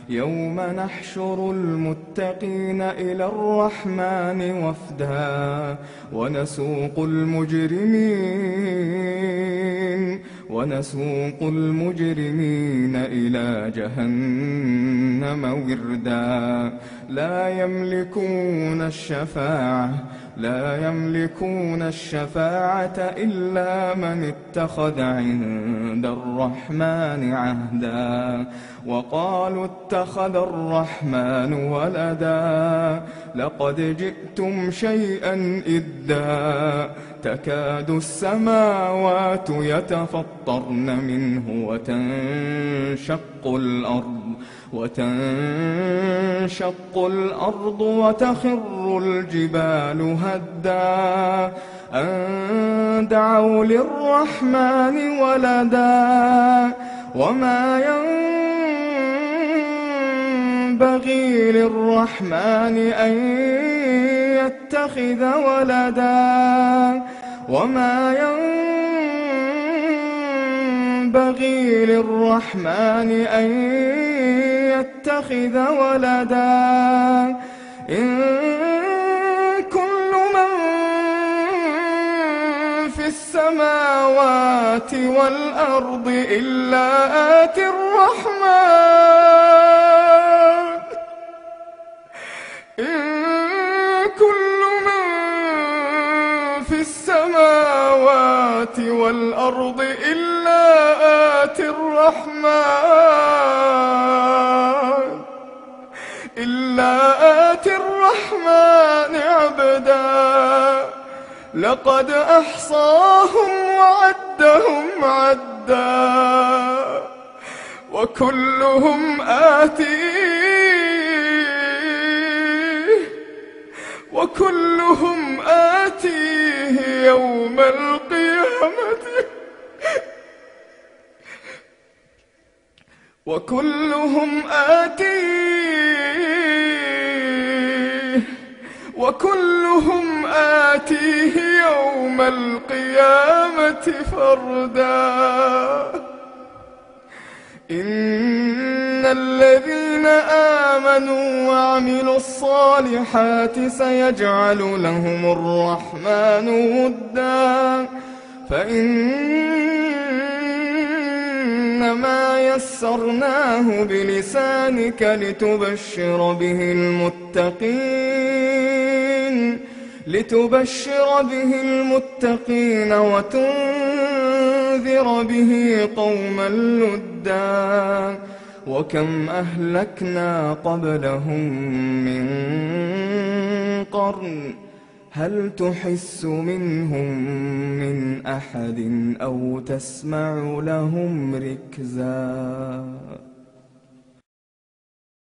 يوم نحشر المتقين إلى الرحمن وفدا ونسوق المجرمين إلى جهنم وردا لا يملكون الشفاعة إلا من اتخذ عند الرحمن عهدا وقالوا اتخذ الرحمن ولدا لقد جئتم شيئا إدا تكاد السماوات يتفطرن منه وتنشق الأرض وتخر الجبال هدا أن دعوا للرحمن ولدا وما ينبغي للرحمن أن يتخذ ولدا وما ينبغي للرحمن أن يتخذ ولدا إن كل من في السماوات والأرض إلا آتي الرحمن إن كل من في السماوات والأرض إلا آتي الرحمن عبدا لقد أحصاهم وعدهم عدا وكلهم آتيه يوم القيامة وكلهم آتيه يوم القيامة فردا إن الذين آمنوا وعملوا الصالحات سيجعل لهم الرحمن ودا فإنما يسرناه بلسانك لتبشر به المتقين وتنذر به قوما لدا وكم أهلكنا قبلهم من قرن هل تحس منهم من أحد أو تسمع لهم ركزا